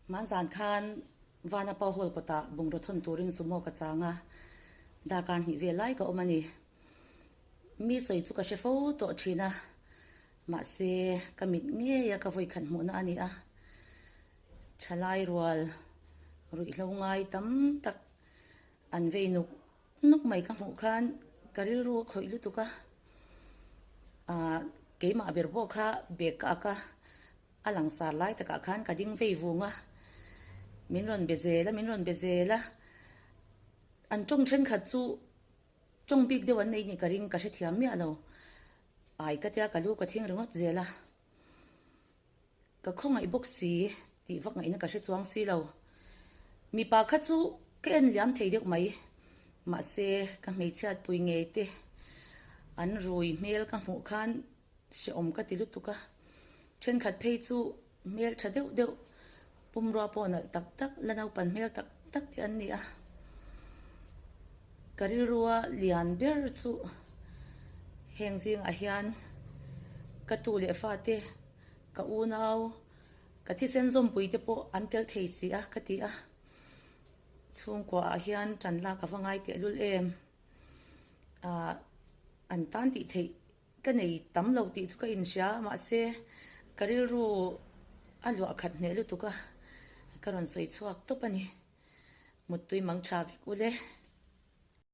Hmanzan khan Vanapa Hall kawtah bungraw thawn turin sumo ka chang a, darkar hnih vel lai ka awm a ni. Mi sawi chu ka hre fo tawh thin a, mahse ka mit ngei a ka vawikhat hmuhna a ni a. Thalai rual ruihhlo ngai tam tak an vei nuk nuk mai ka hmuh khan ka rilru a khawih lutuk a, ah keimah ber pawh kha bag ka ak a, a langsar lai takah khan ka ding vei vung a, min rawn be zel a, min rawn be zel a, an tawng thenkhat chu tawng bik deuh an nei nih ka ring ka hrethiam miah lo, ai ka tia ka lu ka thing ringawt zel a. Ka khawngaih bawk si tih vak ngaihna ka hre chuang si lo. Mipa kha chu ka en liam thei deuh mai. Mahse, ka hmeichhiat pui ngei te an rui hmel ka hmuh khan hrehawm ka ti lutuk a. Thenkhat phei chu hmel tha deuh deuh, pumrua pawh nalh tak tak, la naupan hmel tak tak te an ni a. Ka rilrua lian ber chu heng zingah hian ka tu leh fate, ka unau, ka thisen zawmpui te pawh an tel thei si a ka ti a. Chhungkuaah hian tan lak a va ngai tehlul em? Ahh an tan tih theih Ka nei tam lo tih chu ka inhria a, mahse ka rilru a luah khat hneh lutuk a, ka rawn sawi chhuak tawp a ni. Muttui mang tha vek ule.